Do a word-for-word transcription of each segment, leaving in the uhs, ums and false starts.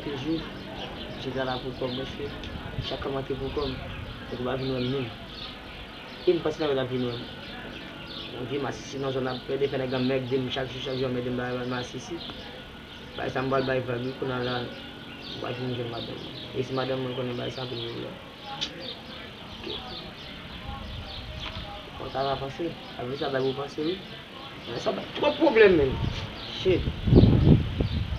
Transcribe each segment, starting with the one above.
Toujou, je ta la pou kòb, paske chak kòb antre pou kòb, nèg yo pa vin wè m menm. E m panse nèg yo t ap vin wè m. Yon vye masisi nan zòn ap plede fè nèg anmède m chak jou, chak jou anmède m bay masisi. Bay sa m pral bay vag wi, kounye a la, m pral fin jwenn madanm mwen. E si madanm mwen konnen bay sa, anpil pwoblèm. Bon, sa va panse. Apre sa, bay pou panse, wi. Men sa bay twòp pwoblèm, menm. Shit.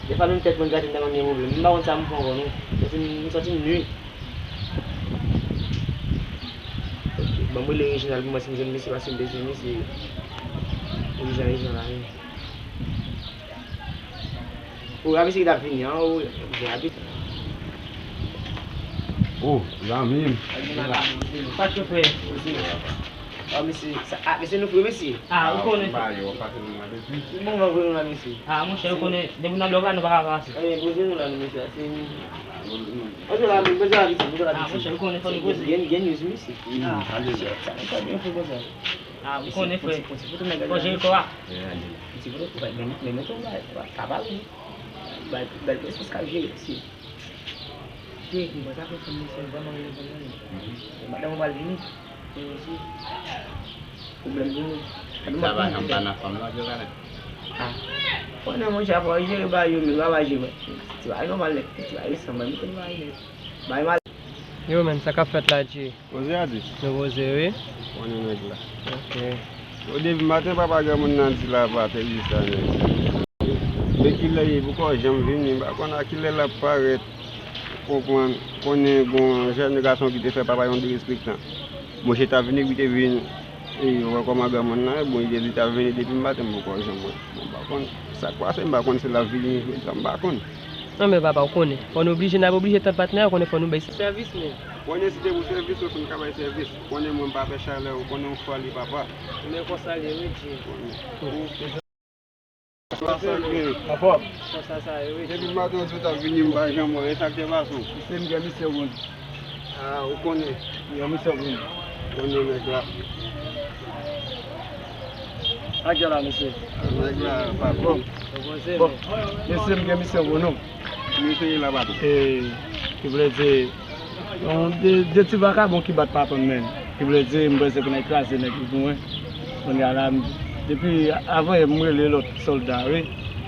Defwa, menm tèt mwen grate m tèlman m gen pwoblèm. M pa konn sa m fè ankò, non. M santi m, m santi m nwi. Ok, ban m rele Reginald pou m wè si m jwenn misye, paske m bezwen misye. Ijan, ijan la, wi. O, a mesye ki t ap vini an, o, byen rapid. O, zanmi m. Sa k fè? A, mesye, sa, a, mesye, nou fre, mesye. A, ou konnen. Bon, mwen vre nou la, mesye. A, monchè, ou konnen, depi nan blòk la, nou pa ka pase. Ebyen, poze nou la, mesye, se. Poze la, poze la, mesye, poze la, mesye. A, monchè, ou konnen, fò nou poze. Gen, gen news, mesye. A, shit, sa nou fè byen fou konsa. A, ou konnen, frè. Fò jere kò a. Ti poto, men, men, men, men, sa pa vre. Bèl, bèl, bèl, bèl, bèl, bèl, bèl, bèl, Cheri, m panse ap fè fanm mesye vrèman renmen fanm nan, wi. Madanm ou pral vini. Mwen osi. Pwoblèm pou nou. Sa pa janm pa nan fanm nan, Jovane. A. Konnen, monchè, fò jere bagay yo, men pa jere. Ti bagay nòmal nèt. Ti bagay resan, mwen, m konn bagay nèt. Bagay mal. Yo, menn, sa k ap fèt la, Dji? Poze a di. Nou poze, wi. Konnen nèg la. Ok. O depi maten, papa granmoun nan di la pa te di sa, nèg. Men kilè ye, poukò janm vini, m pa konn a kilè l ap parèt. Konprann, konnen gon jèn gason ki te fè papa yon derespektan. Monchè t ap vini, li te vin, e, wè kòman granmoun nan ye, bon, li te di t ap vini depi maten, m poko janm wè. Bon, m pa konn sa k pase, m pa konn si l ap vini jodi a, m pa konn. Non, men papa, ou konnen, fò nou oblije, n ap oblije tann patnè, ou konnen fò nou bay sèvis, men. Konnen si te pou sèvis, ou fin ka bay sèvis. Konnen mwen m pa pè chalè, ou konnen yon fwa li papa. Men konsa l ye, wi, Dji. Konnen. Anfòm. Konsa sa ye, wi. Depi maten ou di w t ap vini, m pa janm wè w. E sa k te pase w? Se m gen misye moun. A, ou konnen. Yon misye moun. Konnen nèg la. Sa k gen la, mesye? Nèg la pa bon. Bon, mesye, m gen misye moun, non. Ki misye ye la, patwon? E, ki vle di, yon de, de ti vakabon ki bat patwon, men. Ki vle di, m bezwen pou nèg kraze nèg pou mwen. Kounye a la, m, depi avan yè, m rele lòt sòlda, wi.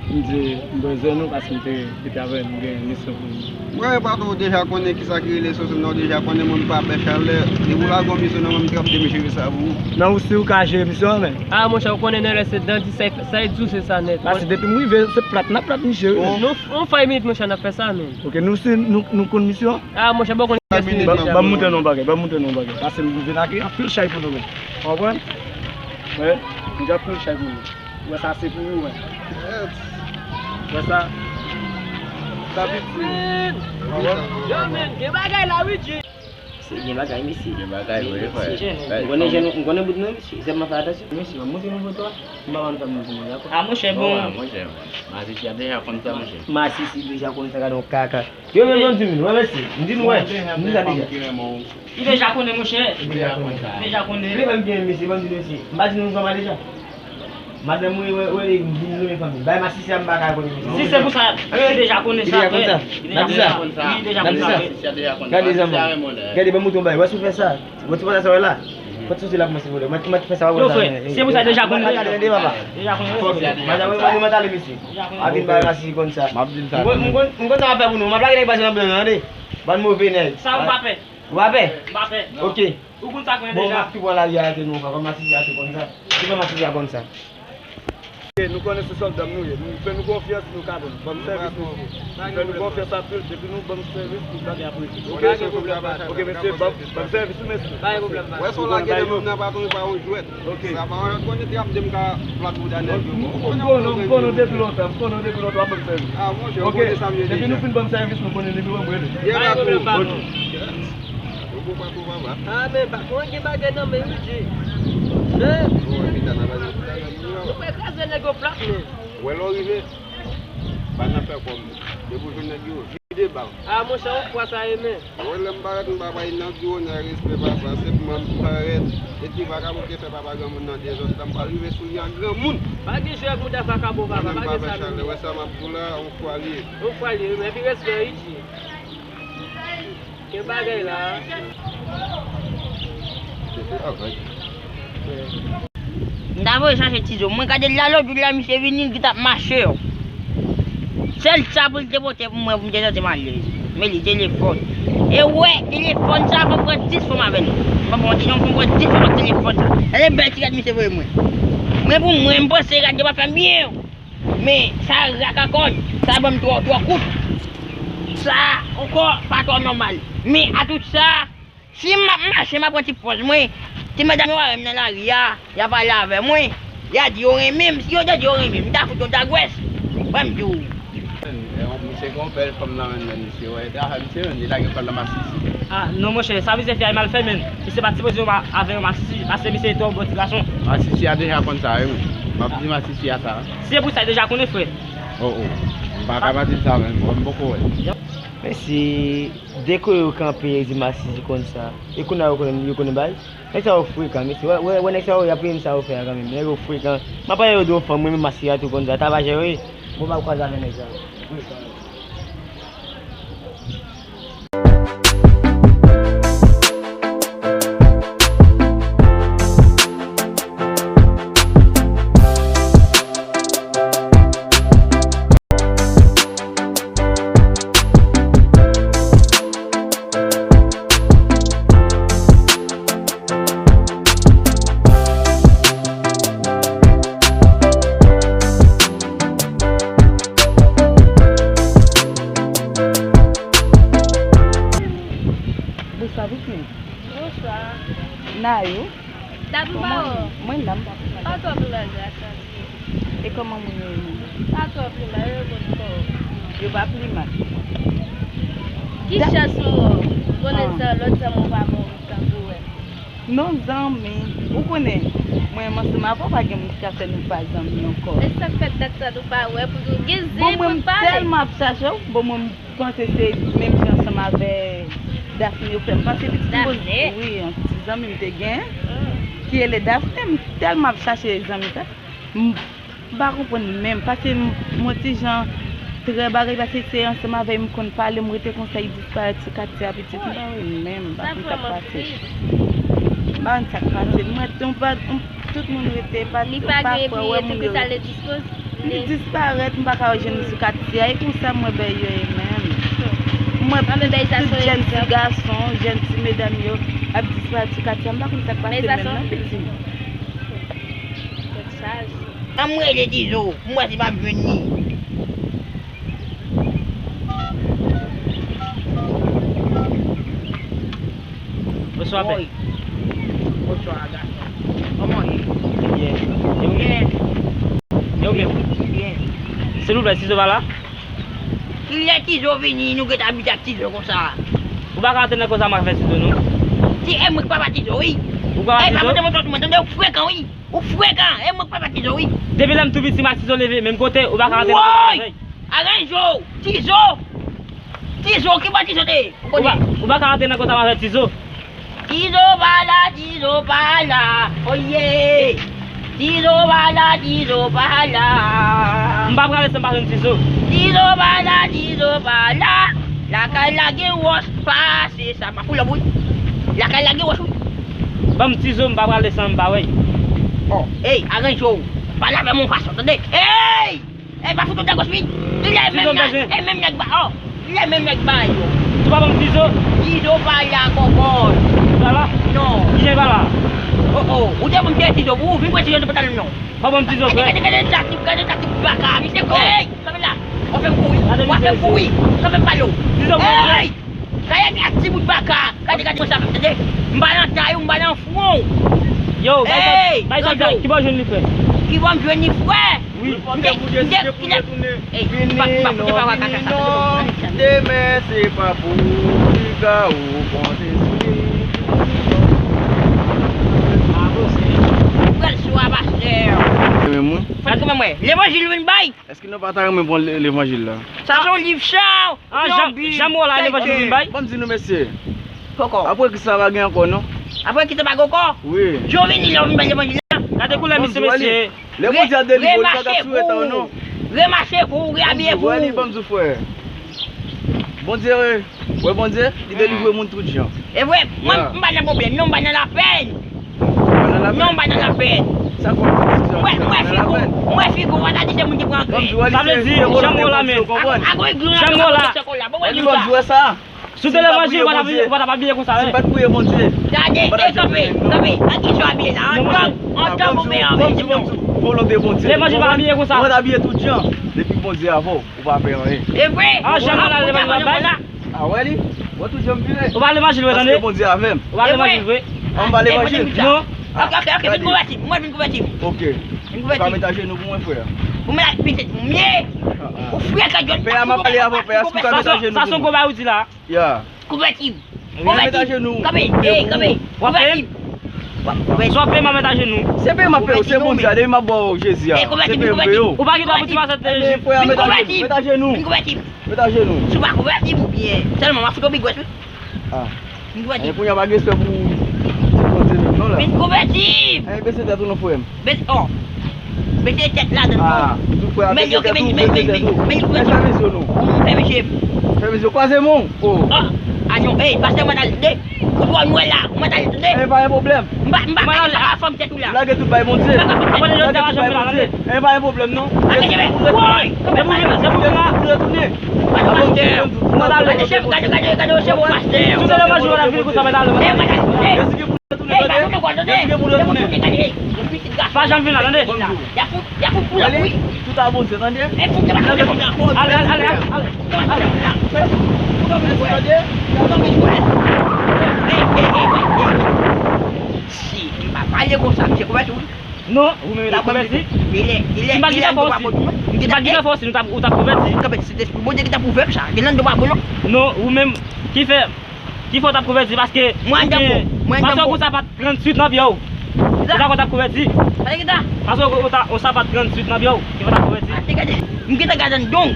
M di, m bezwen nou paske m te, depi avan yè, m gen misyon pou nou. Mwen, patwon, ou deja konnen kisa ki rele sosyal la, ou deja konnen mwen, m pa pè chalè. Depi ou lage yon misyon nan men m, m trap de m jere sa pou ou. Nan ou si ou ka jere misyon an, men. A, monchè, ou konnen nan lè se dandi, sa, sa e dou, se sa nèt. Paske depi m rive, se plat, n ap plat misye, wi. Nou, on fay minit, monchè, n ap fè sa, men. Ok, nou si, nou, nou konn misyon an? A, monchè, bon, konn. Ban, ban m montre nou yon bagay, ban m montre nou yon bagay. Paske m vin ak anpil chay pou nou, men. Ou konprann? Wi, m gen anpil chay pou nou. Ou wè sa, se pou ou, men. Ou wè sa? Sa piti. Ou konprann? Yo, men, gen bagay la, wi, Dji. Se gen bagay, mesye. Gen bagay, wi, frè. M konnen jèn, m konnen bout mwen, mesye. Sèlman fè atansyon. Mesye, ban m montre nou foto a. M pa konn fè moun pou mwen, dakò? A, monchè, bon. A, monchè, masisi a deja konn sa, monchè. Masisi deja konn sa, gade yon kaka. Yo, men, ban m di moun, wè, mesye. M di nou, wè. M di sa deja. Li deja konnen, monchè. Li deja konnen. Li deja konnen. Li menm gen mesye, ban m di mesye. M pa di nou kòman deja. Madanm mwen, wè, wè, li di nou renmen fanmi. Bay masisi a, m pa ka konnen mesye. Si se pou sa, li deja konnen sa, frè. Li deja konnen sa. Li deja konnen sa, frè. Gade zanmi. Gade, ban m montre yon bagay. Wè si w fè sa. Bon, ti pata sa wè la. Fòk soti la pou mwen, silvouplè. Mwen, mwen fè sa, wè. Non, frè, se pou sa deja konn. Mwen tande, papa. Deja konn. Madanm, mwen, mwen tande, mesye. A vin bay masisi konn sa. M ap di l sa. M konn, m konn, m konn sa m ap fè pou nou. M ap lage nèg pase nan blan nan, tande. Bann move nèg. Sa ou pa pè. Ou pa pè? M pa pè. Ok. Ou konn sa k gen deja. Bon, m ap tou pran lari a ate nou, papa. Masisi a tou konn sa. Ki fè masisi a konn sa? Nou konnen se sòlda m nou ye. Nou fè nou konfyans, nou ka ban m sèvis, mesye. Nou fè nou konfyans anpil, depi nou ban m sèvis, nou pa gen apresi. Ok, mesye, ban m sèvis, wi, mesye. Wè, sa w lage nan men m nan, patwon, e pa yon jwèt. Ok. Sa pa yon jwèt, konnen trap de m ka plat bouda nèg yo. M konnen w depi lontan, m konnen w depi lontan, w ap ban m sèvis. A, monchè, ou konnen sa m ye deja. Depi nou fin ban m sèvis, nou konnen nimewo m rele. Gen patwon. Ok. Ou bon patwon, papa. A, men patwon gen bagay nan men, wi, Dji. Men. Bon, pita nan bagay. Nou pral kraze nèg yo plat, men. Wè lè w rive, pa nan fè kòm. Depi w jwenn nèg yo. Deba. A, monchè, yon fwa sa ye, men. Mwen, lè m parèt, m pa bay nan biwo, nan respè papa. Senpman, m parèt. E ti vakabon ki fè papa granmoun nan dezòd la, m pral rive sou li an granmoun. Pa gen jwe ak mouda vakabon, papa, pa gen sa, men. Wè sa m ap di w la, yon fwa li ye. Yon fwa li ye, men, epi respè, wi, Dji. Gen bagay la. M ta voye chache Tizo. Mwen gade l la lòt jou la, misye vini, li t ap mache. Sèl sa pou l te pote pou mwen, pou m te santi m alèz. Men li telefòn. E wè, telefòn sa, fò m pran dis fò m avè l. Fò m pran dis fò m ak telefòn sa. Gade bèl ti rad misye voye mwen. Mwen pou mwen, m panse rad yo pa fè m byen. Men sa rak ankò, sa ban m twò, twò kout. Sa ankò pa twò nòmal. Men a tout sa, si m ap mache, m ap pran ti pòz mwen, ti medam yo wè m nan lari a, y a pale avè mwen, y a di yo renmen m. Si yo te di yo renmen m, m ta fout yo dagwès. Ban m di w. Misye gen yon bèl fanm nan men misye, wè, e travay misye menm, li lage kò l nan masisi. A, non, monchè, sa misye fè a mal fè, men. Misye pa t sipoze yon ma-, avè yon masisi, paske misye twò bon ti gason. Masisi a deja konn sa, wi, men. M ap di masisi a sa. Si se pou sa, li deja konnen, frè. Oh, oh. M pa ka pa di l sa menm, mwen m poko wè. Men se de kote yo kanpe, yo di masisi konn sa. E kounye a yo konnen, yo konnen bagay. Nèg sa yo frekan, mesye. Wè, wè, wè nèg sa yo, y ap renmen sa yo fè a kanmenm. Nèg yo frekan. M ap pale yo de yon fanm, mwen menm masisi a tou konn sa. Travay yo ye. Bon, m ap kwaze avè nèg sa yo. Frekan. Bonswa, pitit. Bonswa. Nayou. Dam pa wè w. Mwen la, m pa pi mal. Pa twò pi mal, gras a Dye. E kòman moun yo ye menm? Pa twò pi mal, yo moun kò. Yo pa pi mal. Ki chans m wè w? Konnen sa, lòt zanmi w pa bon tankou wè. Non, zanmi. Ou konnen, mwen menm ansanm avè w, pa gen moun ki ka fè nou pa zanmi ankò. E sa k fè dat sa nou pa wè, pou nou gen zen pou n pale? Bon, mwen, m tèlman ap chache w. Bon, mwen, m panse se menm jan ansanm avè Daphne yo fè m panse pitit m. Daphne? Wi, yon ti zanmi m te gen, ki rele Daphne. M tèlman ap chache zanmi sa. M, m pa konprann menm. Paske m, m yon ti jan trè bagay, paske se ansanm avè l m konn pale, m rete konsa, li disparèt sou katye a, pitit. M pa wè menm, m pa konn sa k pase. M pa konn sa k pase. M wè tout moun rete, pa, m pa kwè wè moun yo. Li disparèt, m pa ka jwenn li sou katye a. E konsa m wè bagay yo ye menm. M wè tout jèn ti gason, jèn ti medam yo ap disparèt sou katye a. M pa konn sa k pase menm non, pitit. Ann m rele Tizo, m wè si m ap jwenn li. Bonswa, pè. Oi. Bonswa, gason. Kòman w ye? Byen. E ou menm? Byen. E ou menm? Byen. Silvouplè, Tizo pa la? Kilè Tizo vini, nou gentan abitye ak Tizo konsa. Ou pa ka antre nan koze a m avè Tizo, non. Ti, e mwen k papa Tizo, wi. Ou papa Tizo? E, pa montre mwen tout mwen, tande, ou frekan, wi. Ou frekan, e mwen k papa Tizo, wi. Depi lè m tou piti, m ak Tizo leve menm kote, ou pa ka antre nan koze a m avè l. Aranje w, Tizo! Tizo, ki bò Tizo te ye? Ou pa, ou pa ka antre nan koze a m avè Tizo. Tizo pa la, Tizo pa la, oye! Tizo pa la, Tizo pa la. M pa prale san m pa jwenn Tizo. Tizo pa la, Tizo pa la. Lakay la gen wòch, pase sa. M ap pull up, wi. Lakay la gen wòch, wi. Ban m Tizo, m pa prale san m pa wè l. Oh, ey, aranje w. Pale avè m yon fason, tande? Ey! E pa fout ou dagòs, wi. Li lè menm nèg, e menm nèg ba, oh. Li lè menm nèg ba yo. Ou pa ban m Tizo? Tizo pa la, kòkòt. Li pa la? Non. Kijan li pa la? Oh, oh. Ou te konn peye Tizo pou ou, vin pran Tizo nan pantalon, non. Pa ban m Tizo, frè. Gade, gade, gade, gade, gade, gade, baka, misye, ey, kanpe la. W ap fè m kouri. W ap fè m kouri. Kanpe m pale w. Tizo, ey! Kay ak ti bout baka. Gade, gade, konsa, tande. M pa nan tay ou, m pa nan fwon w. Yo, bay sa, bay sa, ki bò jwenn li, frè? Ki bò m jwenn li, frè? Wi. M te, m te, kilè, ey, m pa, m pa, m pa, demen se pa pou ou, piga ou konte sou li. Frè l sou a, pastè. Frè l konmen mwen. Levanjil vin bay. Èske nou pa ta renmen pran le- levanjil la? Sa se yon liv sa. Ah, Jan Mola levanjil vin bay. Ban m di nou, mesye. Poko. Apre ki sa pa gen ankò, non? Apre ki sa pa gen ankò? Wi. Jovini lè w vin bay levanjil la. Gade koulè misye, mesye. Lè Bondye ap delivre w, li pa t ap sou reta w, non. Remache pou ou, reabiye pou ou. Ban m di w, frè. Bondye, wè, Bondye, li delivre moun tout jan. E vre, mwen, m pa nan pwoblèm, non, m pa nan lapèn. Non, m pa nan lapèn. Sa k ap fè diskisyon? Mwen, mwen figi, mwen figi, w pa ta di se moun ki pran grenn. Sa vle di, Jan Mola, men. Jan Mola. Bon, mwen di w sa. Si w te levanjil, ou pa t ap abiye konsa, wi. Si m pa t priye Bondye. Gade, e kanpe, kanpe, an ki jan w abiye la? An tòg, an tòg oubyen an vèsyon? Volonte Bondye. Levanjil pa abiye konsa. Ou pa t abiye tout jan. Depi Bondye avè w, ou pa pè anyen. E vre? Ah, Jan Mola levanjil pa bay. Ah, wè li? Wè tout jan m vire. Ou pa levanjil vre, tande? Paske Bondye avè m. Ou pa levanjil vre. An m pa levanjil? Non. Ok, ok, ok, vin konvèti m. Mwen vin konvèti m. Ok. Vin konvèti m. Ou ka met ajenou pou mwen, frè. Ou met pitit mwen. Ou frè ka jwenn. Pè a, m ap pale avè w, pè a, èske ou ka met ajenou pou mwen? Sa se yon gwo bagay ou di la. Ya. Konvèti m. Konvèti m. Kanpe, ey, kanpe. Konvèti m. Swa peye m a met ajenou. Se peye m ap peye w, se Bondye a, depi m ap ba w Jezi a. Se peye m peye w. Ou pa gen dwa pou ti masèt te Jezi. Frè a, met ajenou. Met ajenou. Met ajenou. Si w pa konvèti m oubyen, sèlman m ap fout w bigwès, wi. Ah. Vin konvèti m. Kounye a pa gen respè pou ti Bondye menm non la. Vin konvèti m. Bese tèt ou non, frè m. Bese, oh. Bese tèt la dan. Ah, tout frè a bese tèt ou, bese tèt ou. Men yo ke men men men men men men. Fè mesye non. Fè mesye. Fè mesye, kwaze men w. Oh. Ah non, ey, pastè mwen al tande. Ou dwa nou la, mwen al tande. E pa gen pwoblèm. M pa m pa m pa fòm tèt ou la. Lage tout bay Bondye. M pa fòm tèt ou la. Lage tout bay Bondye. E pa gen pwoblèm non. Lage tèt ou. Woy. Se pou vin la, se pou vin la. Retounen. Pastè. Gade chèf, gade gade gade chèf pastè. Tout se levanjil w ap vin konsa, mèt al. E mwen al tande. Ey, pa kote w al tande. Se pou retounen, gade, ey, yon pitit gason. Pa janm vin la, tande. Y ap fout, y ap fout pou l ap wi. Tout a Bondye, tande. Ey, fout, se pa kote konsa. Ale, ale, ale, ale. Ale. Fout ap vin, tande. Fout ap vin, ey. Ey, ey, ey, ey, ey. Si, m pa pale konsa, misye konvèti wi. Non, ou menm ou t ap konvèti. Li lè, li lè, li lè, m pa t gen fè osi. M pa t gen fè osi, nou t ap, ou t ap konvèti. Kanpe, se Sentespri Bondye ki t ap ouvè m sa. Gen nan do pa bon non. Non, ou menm, ki fè Ki fè w t ap konvèti? Paske ou gen, paske ou gon sapat tranntuit nan pye w. Se sa k fè w t ap konvèti. Paske ou ta, ou sapat tranntuit nan pye w. Ki fè w t ap konvèti? M gentan gade anndan w.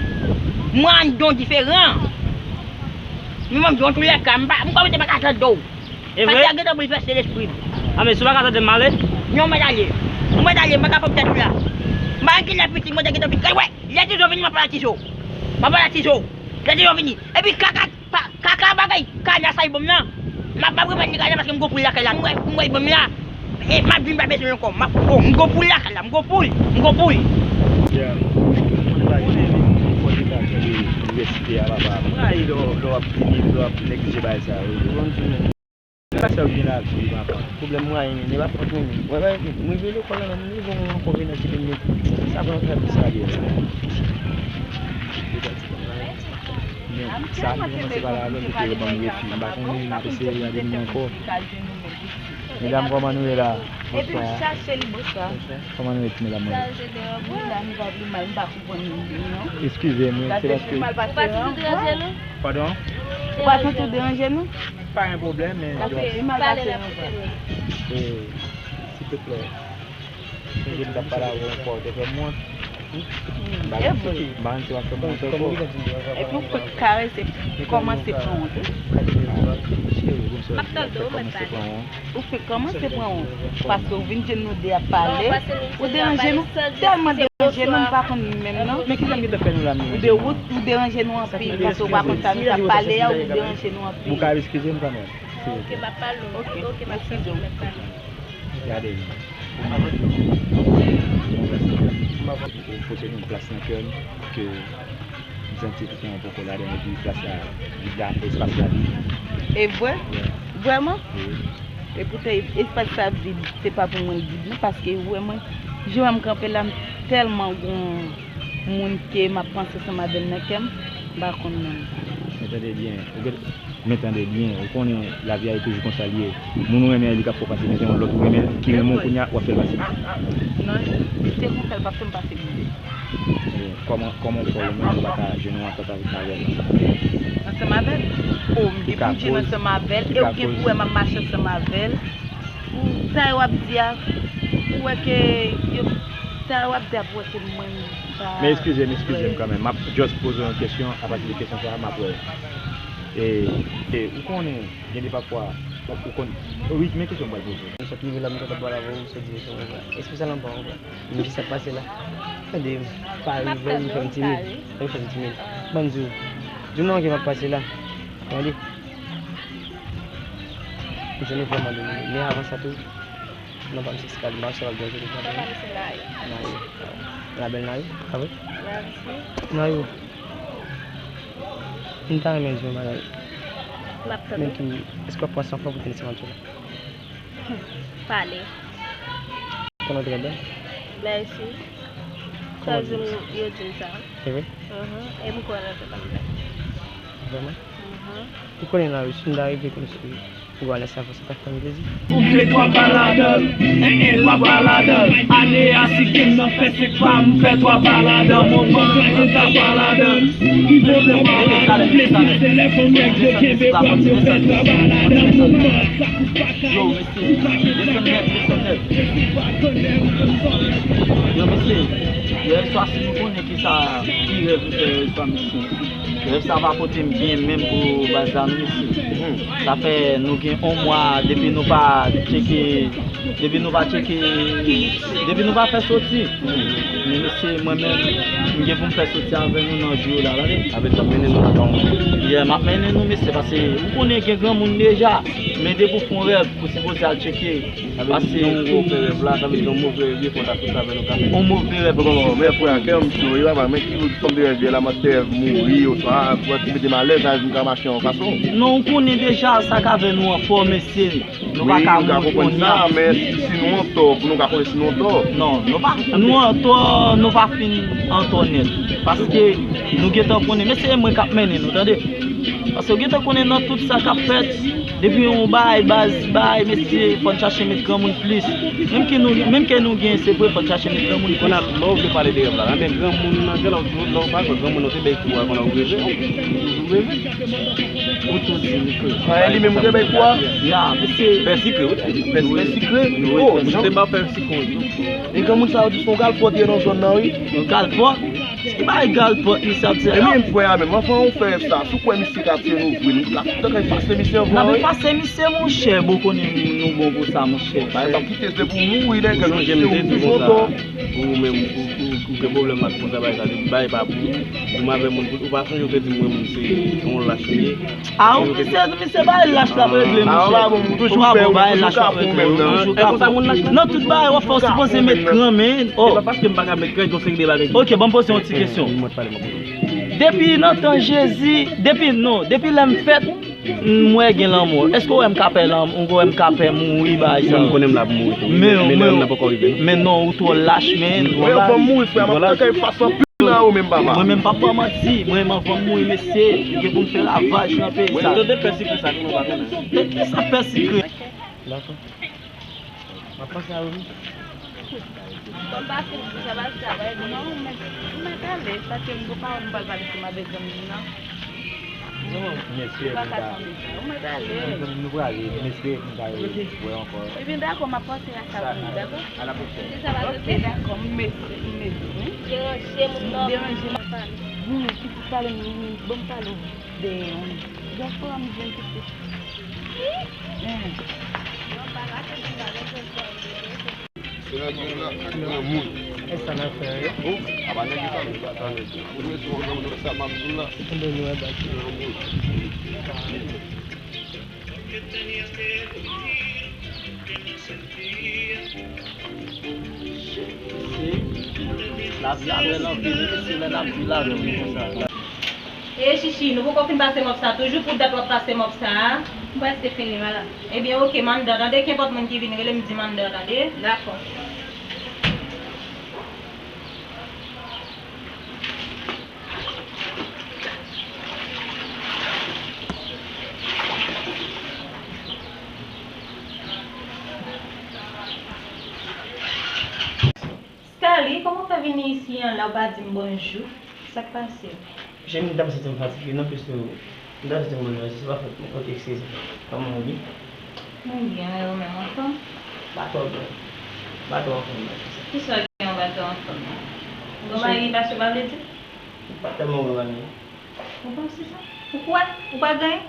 Mwen anndan w diferan. Men mwen m di w antoulèka, m pa, m pa mete pa ka tande w. E vre? Paske a gentan pou l vèse lespri m. A men si w pa ka tande m ale? Non, mwen ale. Mwen ale, mwen ka pran tèt ou la. M pa gen kilè pitit, mwen te gentan pitit. Kay wè, lè Tizo vini, m ap pale a Tizo. M ap pale a Tizo. Lè Tizo vini. Epi kaka Pa, kaka bagay, kana sa li ban m nan. M ap, m ap remèt li kana paske m gon poul lakay la. M wè, m wè li ban m la. E m ap di m pa bezwen l ankò. M ap, oh, m gon poul lakay la. M gon poul. M gon poul. Yeah. Ou konnen li fò te ka kenbe vivèsite a, papa. Mwen rayi lè w, lè w ap vini, lè w ap neglije bagay sa yo. Ou konn di men. Sa w gen la, di papa. Pwoblèm mwen rayi men, e pa fòt mwen menm. Mwen pa, m rive lekòl la, m rive yon konvenans ki te met. Sa pran trè plis la, byen. Men sa m kòmanse pale avè l, li te ban m refi. M pa konnen, m ap eseye gade nou ankò. Medam, kòman nou ye la? Bonswa. Kòman nou ye, ti medam mwen? Eskize m, wi, se paske... Ou pa santi w deranje nou? Pa gen pwoblèm, men... Silvouplè. Sonje m t ap pale avè w ankò, w te fè m wont. M pa santi w ap fè m wont ankò. Epi w fenk karese kòmanse pran wont, wi. Cheri, bonswa, w ap fè kòmanse pran wont. Ou fenk kòmanse pran wont. Paske w vin jwenn nou de ap pale, ou deranje nou. Tèlman deranje nou, m pa konn menm non. Men ki sa m gentan fè nou la menm? Ou de wout, ou deranje nou anpil. Paske w pa konn sa nou t ap pale a, ou deranje nou anpil. Ou ka eskize m kanmenm? Ok, m ap pale w. Ok, m ap eskize w. Gade, pou mwen, ou posede yon plas nan kè m ke m santi ke m poko ladan l, epi plas la vid la, espas la vid. E vre? Yeah. Vrèman? Wi. Epoute, espas la vid, se pa pou mwen l vid non, paske vrèman, jan m kanpe la, m tèlman gon moun ke m ap panse ansanm avè l nan kè m, m pa konn menm. Men tande byen, ou gen Men tande byen, ou konnen lavi a e toujou konsa l ye. Moun ou renmen an, li k ap fè w pase, men gen yon lòt ou renmen ki renmen w kounye a, w ap fè l pase mal. Non, se konsa l p ap fè m pase mal. Bon, kòman, kòman w fè ou menm ou pa ka jwenn yon antant avèk, avè l? Ansanm avè l? O, m gen pou m jwenn ansanm avè l, e ou gen pou wè m ap mache ansanm avè l. Pou sa yo ap di a, ou wè ke yo Sa w ap di ap wè se mwen m pa Men eskize m, eskize m kanmenm. M ap just poze w yon kesyon, apati de kesyon sa a, m ap wè. E, e ou konnen, gen de pafwa, ou konn, wi, men kesyon m pral poze w. Sa ki rive la, m kontan pale avè w, se direksyon mwen pran. Espesyalman pa w, pran. Men ki sa k pase la? Tande, m pa rive, m fè m timid. M fè m timid. Ban m di w, di w nan ki m ap pase la. Tande. M jwenn vrèman de moun. Men avan sa tou, non pa m se Scarly, m ap sèvi ak byen telefòn. Papa m se Nayou. Nayou. Labèl Nayou, pa vre? Nayou. M ta renmen di yon bagay. M ap tande. Men ki, èske w ap pran san fwa pou tande sèman sou la? Pale. Konnen w trè bèl. Mèsi. Sa di m, yo di m sa. Se vre? Mhm. E m kwè nan tèt m bèl. Vrèman? Mhm. Ou konnen nan ri, si m ta rive konn si ou al nan sa fò, sa ta fè m plezi. Ou vle twa pa ladan l, en en twa pa ladan l. Ane a si ke m nan fè se pa m fè twa pa ladan. Moman sa yo ta pa ladan l. Ou vle twa pa ladan l. Plezi se lè fò nèg yo kenbe pa m yo fè twa pa ladan. Moman sa kou pa ka. Yo, mesye, desann nèt, desann nèt. Yo, mesye, yè swa si nou konnen ki sa, ki rèv nou fè yè swa, mesye. Rèv sa pa pote m byen menm pou baz la, non, mesye. Sa fè nou gen yon mwa depi nou pa tcheke, depi nou pa tcheke, depi nou pa fè soti. Men mesye, mwen menm, m gen pou m fè soti avè nou nan jou yo la, tande. Avè sa mennen nou nan yon. Yeah, m ap mennen nou, mesye, paske ou konnen gen granmoun deja, men depi w fè yon rèv, ou sipoze al tcheke. Paske yon gwo fè rèv la, sa vle di yon move rèv, fò ta tout sa avè nou ka fè. Yon move rèv. Bon, bon, men frè, kè m cho wi, papa, men ki fòm de rèv ye la, m ap fè rèv mouri, oswa, pou ti mete m alèz, sa vle di m ka mache yon fason. Non, ou konnen deja, sa k avè nou anfò, mesye. Nou pa ka mouri kounye a. Men si, si nou antò, pou nou ka konnen si nou antò. Non, nou pa, nou antò, nou pa fin antò nèt. Paske nou gentan konnen, men se mwen k ap mennen nou, tande. Paske ou gentan konnen nan tout sa k ap fèt, depi yon bagay, baz, bagay, mesye, fò n chache met granmoun plis. Menm ke nou, menm ke nou gen, se vre, fò n chache met granmoun plis. Kounye a, lè w vle pale de rèv la, nan men granmoun nan, gen lè w, lè w pa kwè granmoun nan te bay kou a, kounye a ou reve, ou toujou reve. Ou tou di li ke. Ah, e li menm ou te bay kou a? Ya, mesye. Pè sikre, wi. Pè sikre? Wi, oh, pè sikre. Te ba pè sikre. E granmoun sa yo di se yon galpòt ye nan zòn nan, wi. Yon galpòt? Ki bagay galpòt misye ap di la? E menm frè a menm, anvan ou fè rèv sa, si w kwè misye ka tiye nou vre, nou ta, ta ka efase misye anvan, wi. N ap efase misye, monchè, bon konnen nou bon pou sa, monchè. Bagay pa kite se pou mouri, nèg, nou se ou toujou antò. Pou ou menm, ou, ou, ou gen pwoblèm ak moun sa bagay sa, depi bagay pa pou ou, ou m avè moun, ou pa sonje ou te di m, mwen, moun se yon lach ou ye. A, ou, misye, misye, bagay lach la ap regle, monchè. Ou pa bon, bagay lach la ap regle, wi. Toujou ka pou ou menm, non. Nan tout bagay w ap fè, ou sipoze met granmen. Oh. Se pa paske m pa ka met granmen, gon seri de bagay. Ok, ban m poze yon ti kesyon. Depi nan tan Jezi, depi, non, depi lè m fèt, m wè gen lanmò. Èske w wè m ka pè lanmò, w wè m ka pè mouri, bagay sa yo? Mwen, m konnen m la pou mouri tou. Men, men lè m nan poko rive. Men non, ou twò lach, men. Ou twò lach. Mwen, ban m mouri, frè, m ap tanke fason anpil nan ou menm, papa. Mwen menm, p ap ba w manti, mwen menm, anvan m mouri, mesye, m gen pou m fè ravaj nan peyi sa. Mwen tande pè sikre sa, nou pa konnen. Pè ki sa, pè sikre? Dakò. M ap panse a ou wi. Bon, m pa fin di sa, pa di sa, pa di non, m mèt, m mèt ale, paske m gon pawòl m pral pale ansanm avèk zanmi m nan. Non, m espere pou m ta. Ou mèt ale. Nou prale, m espere pou m ta wè w ankò. Ebyen, dakò, m ap panse a sa pou ou, dakò? A la pwochèn. Si sa pa soti, dakò, m mèt, m mèt, wi. Deranje moun nan. Deranje m ap pale. Bon, pitit pale m, bon, m pale w dèyè, wi. Dèfwa m jwenn pitit. Lavi a bèl anpil, wi, mesye, lè n ap viv lavi konsa. E Chichi, nou poko fin pase mòp sa toujou, pou dat w ap pase mòp sa a? M prèske fini, madanm. Ebyen, oke, m anndan, tande, kenpòt moun ki vin rele m, di m anndan, tande. Dakò. Scarly, kòman w fè vini isi an la, ou pa di m bonjou? Sa k pase? Jeni, m t ap santi m fatige, non, piske m t ap santi m bonjou, se pa fòt mwen. Ok, eskize m. Kòman w ye? Mwen byen, e ou menm, anfòm? Pa twò byen. Pa twò anfòm, non. Kisa w gen? Ou pa twò anfòm non. Ou gon mari pa sou pa vle di? Ou pa tèlman wè mari. Ou panse sa? Ou kwè? Ou pa genyen?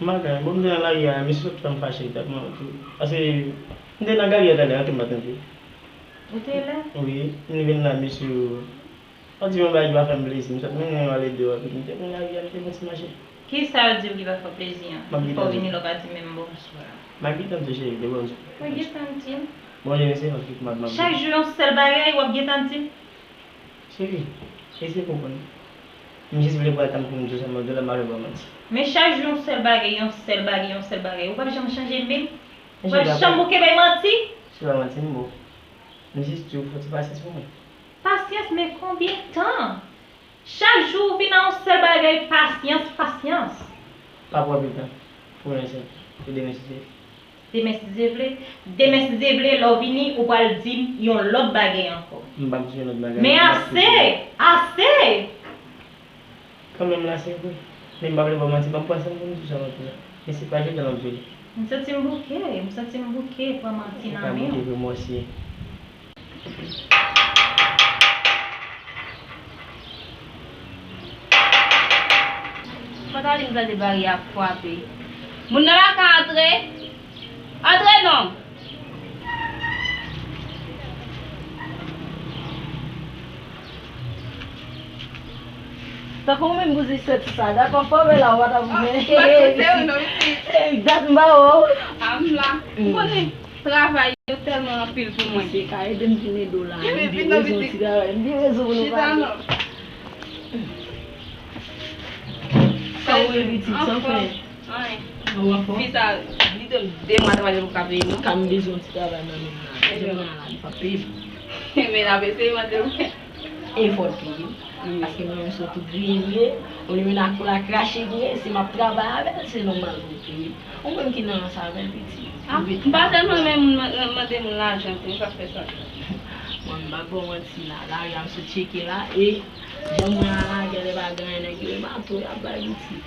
M pa genyen. Bon, m te nan lari a, misye sot fè m fache, li t ap mande tou. Paske m te nan gari a talè, antre m pa t antre. Ou te la? Wi, m vin la, misye, pa di yon bagay ki pa fè m plezi. M sot mennen yo ale deyò, epi m te pran lari a, m te pran ti mache. Kisa yo di w ki pa fè w plezi an? M ap gentan di w. Fò w vini la w pa di menm bonswa. M ap gentan di w, cheri, de bonswa. Mwen gentan di m. Bon, je ne sais pas ki m ap, m ap di. Chak jou yon sèl bagay, w ap gentan di m. Cheri, eseye konprann. M jis vle pral tann pou m di w sa m ap di w la, m pa vle ba w manti. Men chak jou yon sèl bagay, yon sèl bagay, yon sèl bagay. Ou p ap janm chanje menm. Ou p ap janm bouke bay manti. Se pa manti m ba w. M jis di w fè ti pasyans pou mwen. Pasyans, men konbyen tan? Chak jou ou vin a yon sèl bagay, pasyans, pasyans. Pa pran pil tan. Pou mwen, se pou demen si Dye vle. Demen si Dye vle, demen si Dye vle, lè w vini, ou pral di m yon lòt bagay ankò. M p ap di yon lòt bagay. Men ase! Ase! Kanmenm la, se vre. Men m pa vle ba w manti, ban m pran san m pou m di w sa m ap di w la. Men se pa jodi a m ap di w li. M santi m bouke, m santi m bouke, pran manti nan men w. Ou ka bouke vre, mwen osi. Pantalin tande baryè ap frape. Moun nan pa ka antre? Antre non! Tankou ou menm pou di sèt sa, dakò, fò w la, ou pa t ap vle. Ey, dat m pa wè w. A m la. M konnen. Travay yo tèlman anpil pou mwen. Se ka ede m vin ede w la. M byen bezwen yon ti travay. M byen bezwen pou nou pale. Kòman w ye pitit, sa w fè? Anyen. Ou anfòm? Fi sa, li de, de mwa travay li poko ka peye mwen. Ka m bezwen yon ti travay nan men m la. Jan m nan la, li p ap peye m. Men n ap eseye mande l. E fò l peye m. Paske mwen menm se yon tout griyen m ye. Olye m nan kou la krache griyen, si m ap travay avè l, se nòmal pou l peye m. Ou menm ki nan rans avè l, pitit. Ah, m pa tèlman renmen moun man-, mande moun lajan tou, m p ap fè sa. Mwen, m p ap ba w manti la. Lari a m sot tcheke la, e jan mwen a lagè, lè pa gen anyen, nèg yo e mato, y ap bay pitit.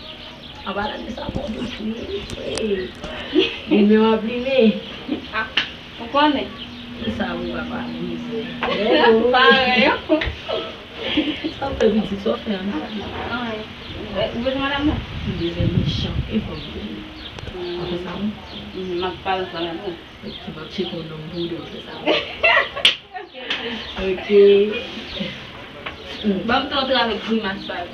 An palan de sa, bon, de fri, e, limen w ap limen. Ah, ou konnen. Ki sa, wi, papa, mizè. Parèy. Sa w fè pitit, sa w fè an? Anyen. Ou bezwen madanm nan? M bezwen mechan e fò m bezwen. Apre sa, wi. M ap pale ansanm avè w. Ok, m ap tcheke yon nonm pou w, apre sa. Ok. Ban m tan antre avèk grimas sa yo.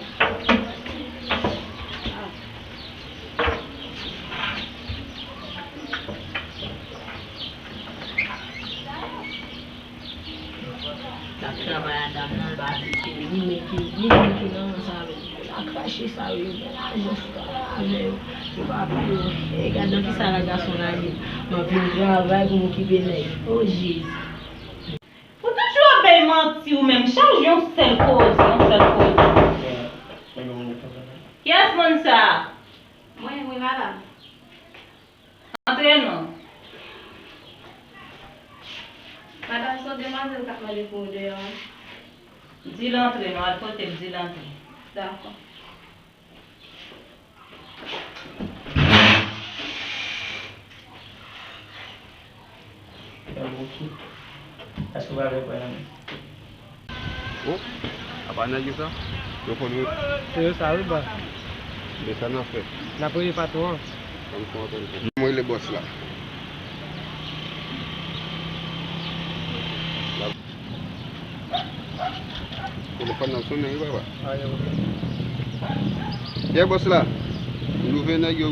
L ap travay a dam nan, l pa vle peye li, men ki, li menm ki nan rans avè l. L a krache sa yo, gen lajan sou travay avè yo. Yo pa peye w. E gad nan kisa la gason lage m. M ap vin travay pou m okipe nèg. O Jezi. Ou toujou ap bay manti ou menm, chak jou yon sèl koze, yon sèl koze. Kiyès moun sa a? Mwen, wi, madanm. Antre non. Madanm, se yon demwazèl k ap mande pou ou deyò a. Di l antre non, al kote l, di l antre. Dakò. Èske w pa vle kwè nan mwen? O, apa nèg yo sa? Yo konn wi. Se yo sa wi, bòs. Men sa n ap fè? N ap rele patwon an. Ann fè yon telefòn. Mwen rele bòs la. Telefòn nan sonnen wi, papa. Kiyès bòs la? M twouve nèg yo.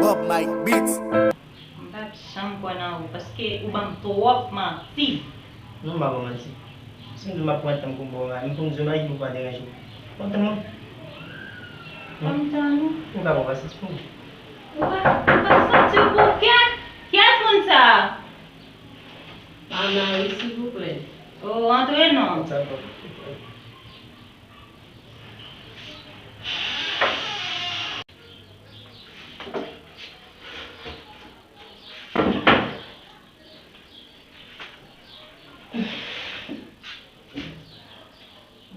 Bob Mike Beats. M p ap janm kwè nan ou, paske ou ban m twòp manti. Non, m pa ba w manti. Si m di w m ap pran tan m pou m ba w, m pou m di w bagay ki pou pa deranje w. Pran tan mwen. Pran tan nou. Ou ka pran pasyans pou mwen. Ou pa, ou pa santi w bouke? Kiyès moun sa a? Ana, wi, silvouplè. O, antre non.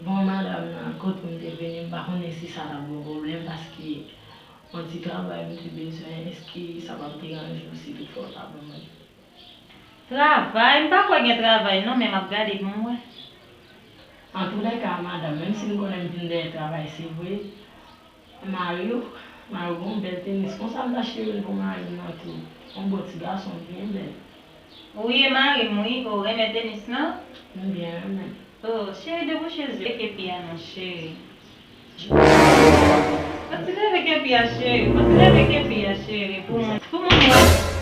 Bon, madanm nan, kote m te vini, m pa konnen si sa t ap bon pwoblèm, paske Yon ti travay m te bezwen, èske sa p ap deranje w si toutfwa w ta ban mwen? Travay? M pa kwè gen travay non, men m ap gade pou m wè. Antoulèka, madanm, menm si m konnen m vin dèyè travay, se vre, mari w, mari w gen yon bèl tenis konsa, m ta cheri l pou mari m nan tou. Yon bon ti gason byen bèl. Ou ye mari m wi, ou renmen tenis lan? M byen renmen l. Oh, cheri, debouche zye. Leve kenpi a non, cheri. Pati leve kenpi a, cheri. Pati leve kenpi a, cheri. Pou mwen, pou mwen wè.